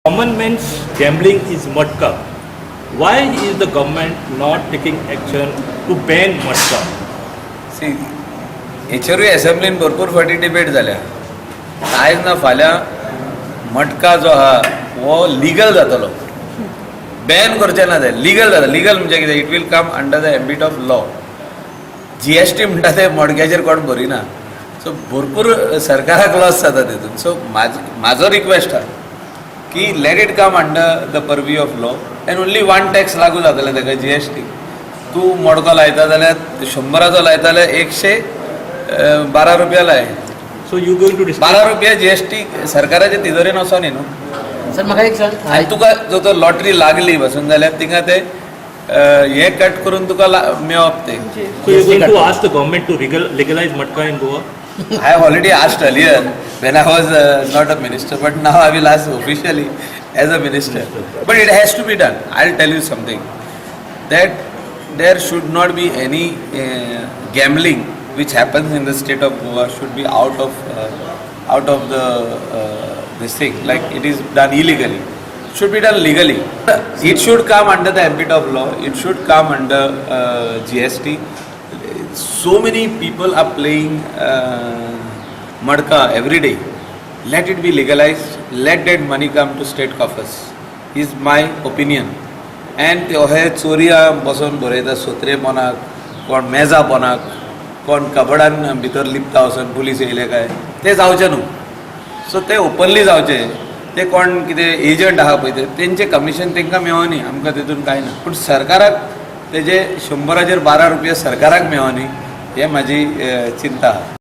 Common man's gambling is matka. Why is the government not taking action to ban matka? See, हेचेरूय एसेंब्लीन भरपूर फावटी debate जाल्या. आयज ना फाल्यां मटका जो आहा हो लिगल जातलो. बॅन करचें ना, ते लिगल जाता. लिगल म्हणजे कितें? It will come under the ambit of law. GST म्हणटा ते मडक्याचेर कोण भरिना. सो भरपूर सरकाराक लॉस जाता तितून. सो म्हाजो रिक्वेस्ट आहा की let it come under the purview of law and only one tax लागू जातलें ताका, जीएसटी. तूं मडको लायता जाल्यार, 100राचो लायता जाल्यार 112 रुपया लाय. So you going to discuss? 12 रुपया जीएसटी सरकाराच्या तिजोरेन वचोनी न्हू. सर, म्हाका एक सांग. आनी तुका जर तर लॉटरी लागली पासून जाल्यार थिंगा ते हे कट करून तुका मेळप ते. So you going to ask the government to legalize matka in Goa? I have already asked earlier when I was not a minister, but now I will ask officially as a minister. But it has to be done. I'll tell you something, that there should not be any gambling which happens in the state of Goa should be out of the this thing, like it is done illegally. Should be done legally. It should come under the ambit of law. It should come under GST. So many people are playing madka every day. Let it be legalized. Let that money come to state coffers is my opinion. And ते हे चोरया बसोन बरयता, सोत्रे पोनाक कोण, मेजा पोनाक कोण, कबडान भितर लिपता वचून, पुलीस येयले काय, ते जावचें न्हू. सो ते ओपनली जावचे. ते कोण कितें एजंट आहा पळय, ते तेंचें कमिशन तांकां मेळोनी, आमकां तितून कांय ना. पूण सरकाराक तेजे 100राचेर 12 रुपया सरकाराक मेळोनी, हें म्हाजी चिंता आहा.